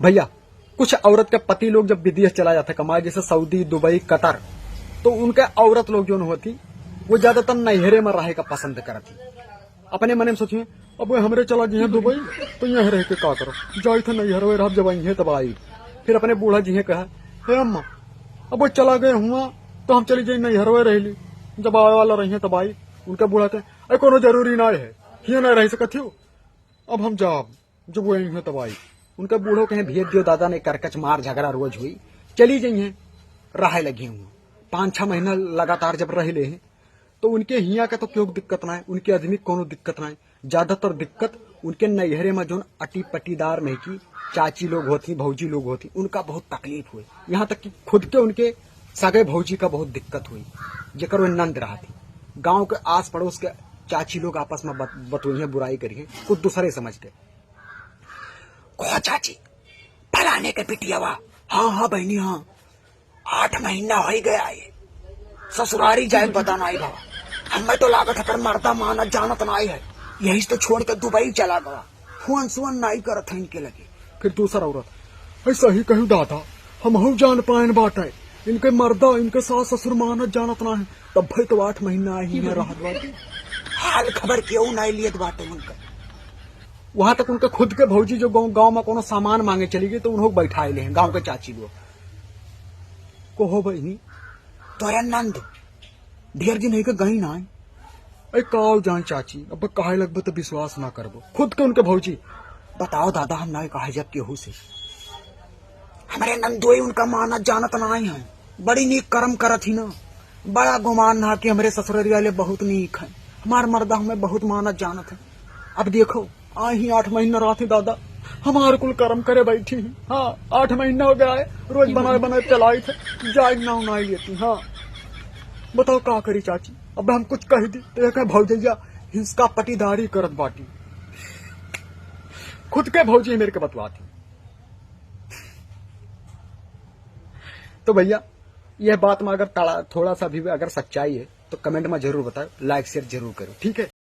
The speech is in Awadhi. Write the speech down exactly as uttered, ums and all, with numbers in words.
भइया, कुछ औरत के पति लोग जब विदेश चला जाता कमाए, जैसे सऊदी, दुबई, कतर, तो उनके औरत लोग जौन होती, वो ज्यादातर नैहरे में रहे का पसंद करती। अपने मने में सोचिए, "अब वो हमरे चला जइहें दुबई, तो यहाँ रह के का करब? जाई थे नैहरवे रहब, जब अइहें तब आई।" फिर अपने बूढ़ा जी हैं कहा, "हे अम्मा, अब वो चला गए हुआ, तो हम चली जाई नैहरवे रह ली, जब आवे वाला रहिए तब आई।" उनका बूढ़ा कहे, "अरे कोनो जरूरी ना है, हियाँ ना रह सकत हो, अब हम जाब, जब वो अइहें तब आई।" उनका बूढ़ो कहे, "भेज दियो दादा, नहीं करकच मार झगड़ा रोज हुई, चली जइहें।" रहे लगी हुआ पाँच छह महीना लगातार जब रह ले हैं, तो उनके हियाँ का तो क्यों दिक्कत ना है, उनके आदमी कोनो दिक्कत ना है। ज्यादातर दिक्कत उनके नैहरे में जौन अटी पटीदार में की चाची लोग होती, भौजी लोग होती, उनका बहुत तकलीफ हुई। यहाँ तक कि खुद के उनके सगे भौजी का बहुत दिक्कत हुई, जेकर वो नंद रहती। गांव के आस पड़ोस के चाची लोग आपस में बत-, बतुइहें, बुराई करिहें, कुछ दूसरे समझ के। "कहो चाची, फलाने के बिटियावा।" "हाँ, हाँ बहनी, हाँ।" "आठ महीना होइ गया है, ससुरारी जाए पता नाई भवा। हमें तो लागत है पर मर्दा मानत जानत नाई है, यही से तो छोड़ के दुबई चला गवा। फोन सोन नाई करत है इनके लगे।" फिर दूसर औरत, "ऐसा ही कहू दादा, हमहू जान पाएन बाटे, इनके मर्दा, इनके सास ससुर मानत जानत ना है, तब भाई तो आठ महीना ही में रहत बाटे, हाल खबर केहू नाई लियत बाटे उनका।" वहां तक उनके खुद के भौजी जो गाँव, गाँव में कोनो सामान मांगे चली गई तो उन्हों बैठाए ले हैं गाँव के चाची लोग। "कहो बहनी, तोरे नंद ढेर दिन है के गई ना है।" "अरे काव जान चाची, अब कहे लगबे तो विश्वास ना करबो।" खुद के उनके भौजी, "बताओ दादा, हम ना कहे जब केहू से, हमरे नंदोई उनका मानत जानत ना है, बड़ी नीक कर्म करत ही ना, बड़ा गुमान ना कि हमरे ससुररी वाले बहुत नीक हैं, हमार मर्दा हमें बहुत मानत जानत है। अब देखो, आई ही आठ महीना रहत ही दादा, हमार कुल कर्म करे बैठी ही। हाँ, आठ महीना हो गया है, रोज बनाए बनाए चलाई थे, जाए नाव नाई लेती। हाँ, बताओ का करी चाची, अब हम कुछ कह दी तो एक है भौजैया हिंसका पटीदारी करत बाटी।" खुद के भौजी मेरे के बतवाती। तो भइया, यह बात में अगर तड़ा-, थोड़ा सा भी अगर सच्चाई है तो comment में जरूर बताओ, like share जरूर करो, ठीक है?